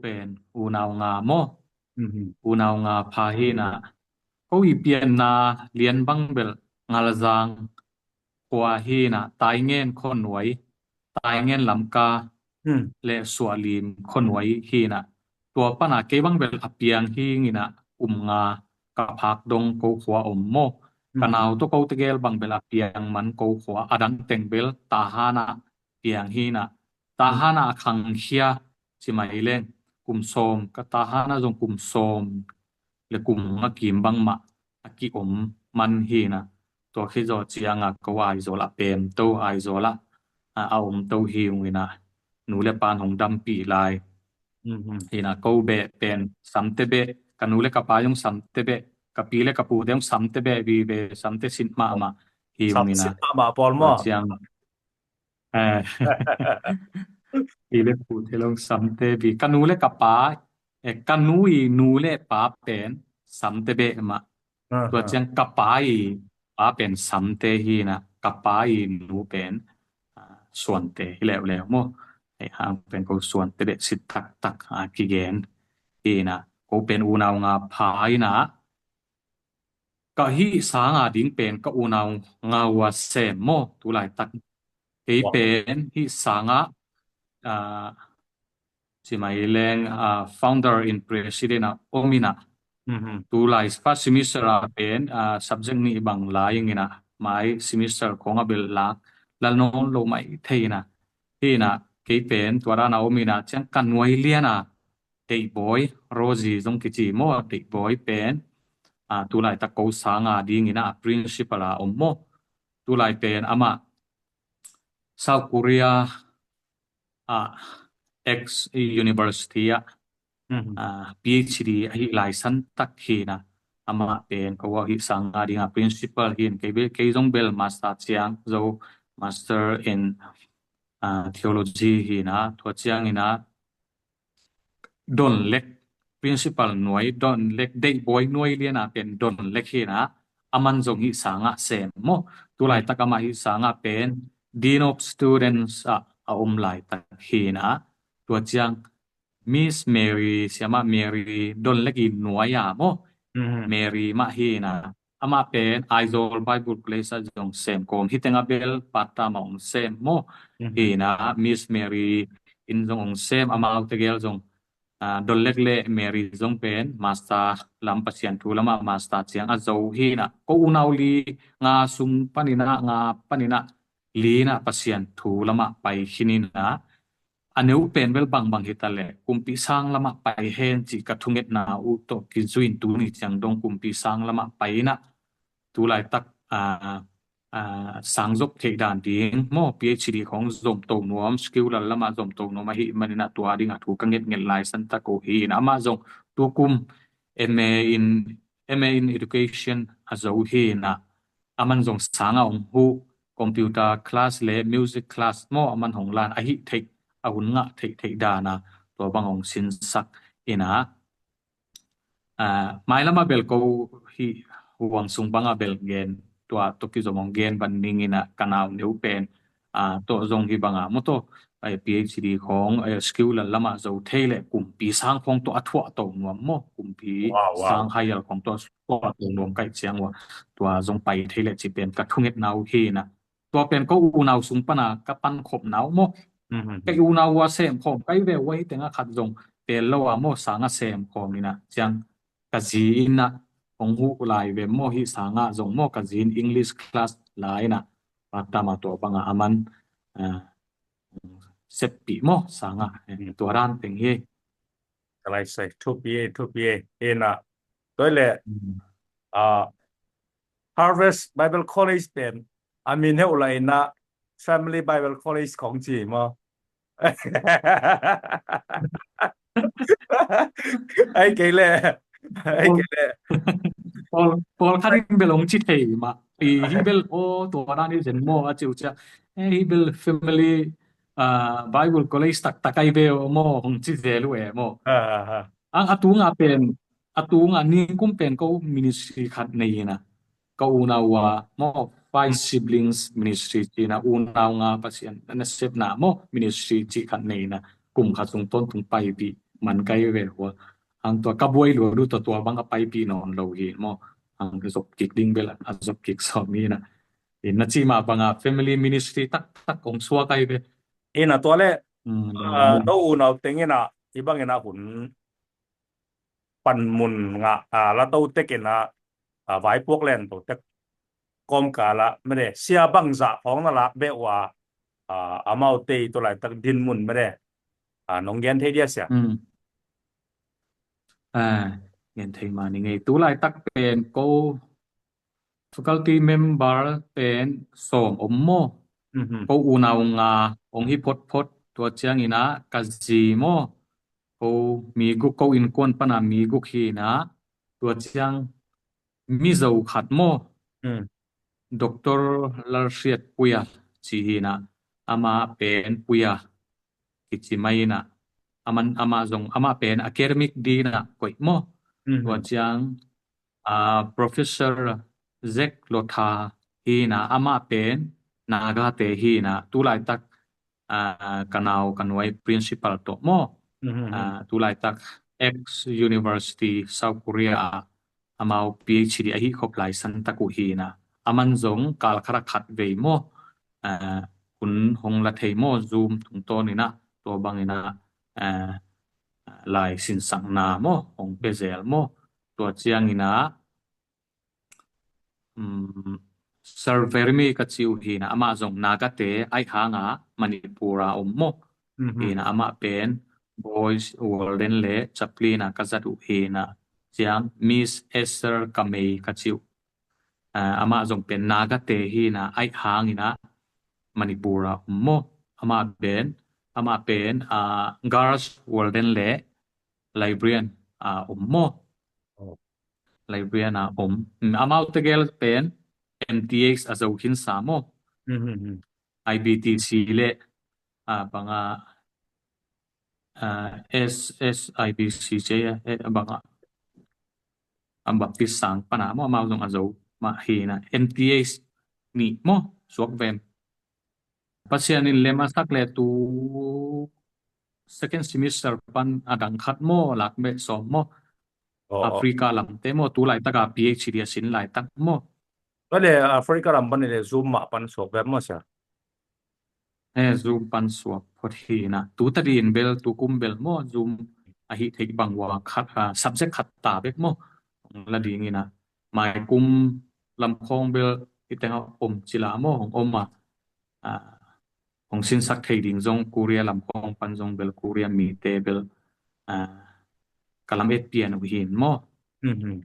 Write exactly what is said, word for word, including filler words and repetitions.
pen unau nga maw? Unau nga pha hi na. Ko i pianna lian bang bel Ngalzang khua hi na, Taingen khuanuai, Taingen Lamka le Suahlim khuanuai hi na. Tua pana kei bang bel a piang hi ngina, kum nga ka phak dong ko khua om maw? Ka nau tawh ko tegel bang bel a piang man ko khua, a dang teng bel Tahana piang hi na. Tahana a khangkhia ci mai leng kum sawm, ka Tahana zong kum sawm le kum nga kim bangmah a kiom man hi na. Tua khit zawh cianga ko Aizawl a pem to, Aizawl a a om to hi ung ina, nu le pan hong dampih lai hi na. Ko beh pen samte beh, ka nu le ka pa zong samte beh, ka pi le ka pute zong samte beh vive, samte sit mahmah hi ung ina. Tua ciang Eh. Pi le pute zong samte bi, ka nu le ka pa, eh, ka nu i nu le pa pen samte beh mah. Tua ciang ka pa i pa pen samte hi na, ka pa i nu pen, ah, suante hi leuleu maw? Hei hang pen ko suante beh sit taktak, ah, kigen hi na. Ko pen unau nga pha hi na. Ka hih sanga ding pen ka unau nga ua sem maw, tulaitak. Kei pen hih sanga, ah, ci mai leng, ah, founder in president a om ina. Tulai first semester a pen, ah, subject nih bang lai ing ina, mai semester khong a bel lak lal nawn lo mai thei ina. Hi ina, kei pen tua dana om ina, ciang ka nuai liana Deihbawi, Rosie zong kici maw, Deihbawi pen, ah, tulaitak ko sanga dingin a principal a om maw. Tulai pen amah South Korea, ah, X University ah, ah, PhD ahi laisan tak hi na. Amah pen ko hih sanga dinga principal hi in, kei bel, kei zong bel master ciang zo, master in, ah, theology hi na. Tua ciang ina Don Lek, principal nuai, Don Lek, Deihbawi nuai liana pen Don Lek hi na, aman zong hih sanga sem maw. Tulaitak amah hih sanga pen Dean of Students ah a om laitak hi na. Tua ciang Miss Mary, Siamah Mary, Don Lek i nuai a maw. Mary mah hi na. Amah pen Aizawl Bible College ah zong sem kawm, hih teng a bel part time a hong sem maw. Hi na, Miss Mary in zong hong sem, amau tegel zong, ah, Don Lek le Mary zong pen master lam, Pasian thu lamah master ciang a zo hi na. Ko unau li nga sung panin a, nga panin a li na Pasian thu lamah pai khin ina. A neu pen bel bangbang hi ta leh, kumpi sang lamah pai hen cih ka thungetna uh tawh kizui in tuni ciang dong kumpi sang lamah pai ina. Tulaitak, ah, ah, sang zop theih dan ding maw, PhD khong zom to nuam, skill lal lamah zom to nuam ahih manin a, tua ding a thu ka ngetnget laisan tak uh hi ina. Amah zong tukum M A in, M A in Education a zo hi na. Aman zong sanga hong huh, computer class le music class maw, aman hong lan, ahih theih, a hun ngah theihtheih dana tua bang hong sinsak ina. Ah, mailama bel ko hih huang sung banga bel gen, tua tawh kizom hong gen ban ning ina, ka nau neu pen, ah, tawh zong hih banga maw tawh, eh, PhD khong, eh, skill lal lamah zo thei leh kumpi sang khong tawh a thuah to nuam maw, kumpi sang higher khong tawh a thuah to nuam kaih ciang ua, tua zong pai thei leh ci pen ka thungetna uh hi na. Tua pen ko unau sung pana ka pankhopna uh maw. Ka unau ua sem khawm kai ve ua, hih tengah khat zong pel lo a maw, sanga sem khawm ina. Ciang ka zi ina hong huh lai ve maw, hih sanga zong maw, ka zi in English class la ina. Patama tua banga aman, ah, seppih maw, sanga, eh, tua dan teng hi. Ka lai sai, thupi e, thupi e, ina. Tua le, ah, Harvest Bible College pen a min heuh la ina, Family Bible College khong ci maw. Ai kei le, ai kei le. Paul, Paul khat in bel hong ci thei mah. I, hi bel, o, tua dan hi zen maw, a ciu cia. Eh, hi bel family, ah, Bible College taktak ai ve maw, hong ci zel uh e maw. Ang a tunga pen, a tunga ningkum pen ko ministry khat nei ina. Ka unau a maw, five siblings ministry ci ina, unau nga Pasian na sepna maw, ministry ci khat nei ina. Kum khat sung tawntung paipih man kai ve hua. Ang tua ka buai lua lu tua tua bang a paipih nawn lo hi maw. Ang zop kik ding bel a zop kik sawm hi na. In na ci mah banga family ministry taktak ong suak ai ve. Ina tua le, mm, ah, no unau teng ina i bang ina hun panmun ngah, ah, la to tek ina, ah, vaipuak len to tek kawmkala mede sia bangzah khawng na lak beh ua, ah, amau tei to laitak dinmun mede, ah, nong gen thei dia sia. Mm. Ah, gen thei ma ni ngei tu laitak pen ko faculty member pen sawm om maw. Mhm. Ko unau nga ong hi photphot tua ciang ina ka zi maw. Ko mi guk ko innkuan pana mi guk hi na tua ciang Mizo khat maw. Mm. Doctor Lalhriat Puia ci hi na ama pen Puia kici mai ina. Aman, ama zong ama pen academic dina koih maw. Mhm. Tua ciang ah, Professor Zek Lotha hi na ama pen Naga te hi na tu laitak, ah, ka nau ka nuai principal to maw. Mhm. Ah, tu laitak X University South Korea ah amau PhD ahi khop lai san tak uh hi na aman zong kal khat a khat vei maw. Ah, hun hong la thei maw Zoom tungtawn ina tua bang ina, ah, lai sinsakna maw hong pe zel maw. Tua ciang ina, um, Sir Vermi ka ci uh hi na, amah zong Naga te aih hanga Manipur a om maw. Mhm. Hi na amah pen Boys Walden le Chaplin a ka zat uh hi na ciang Miss Esther Kamei ka ci uh. Ah, amah zong pen Naga te hi na aih hang ina Manipur a om maw. Amah pen, amah pen, ah, Girls Walden le Librarian a om maw. Oh. Librarian a om. Mm, amau tegel pen M T H a zo khin sa maw. Mhm, mhm. I B T C le, ah, banga, ah, S S I B C C, eh, banga, ah, Baptist sang pana maw, amau zong a zo mah hi na M T H ni maw, suak vem. Pasian in lem a sak le tu second semester pan a dang khat maw, lak beh sawm maw. Oh, oh. Africa lam te maw, tu laitaka PhD a sin laitak maw. Bale Africa lam pan le Zoom mah pan suak beh maw sia. Eh, Zoom pan suak phot hi na. Tu tadin bel, tu kum bel maw, Zoom ahi thei bang ua khat, ah, subject khat ta bek maw. La ding ina. Mai kum lam khawng bel i teng a om cila maw, hong om a. Ah, hong sinsak thei ding zong Korea lam khawng pan zong bel Korea mite bel, ah, ka lam et pian uh hin maw. Mhm.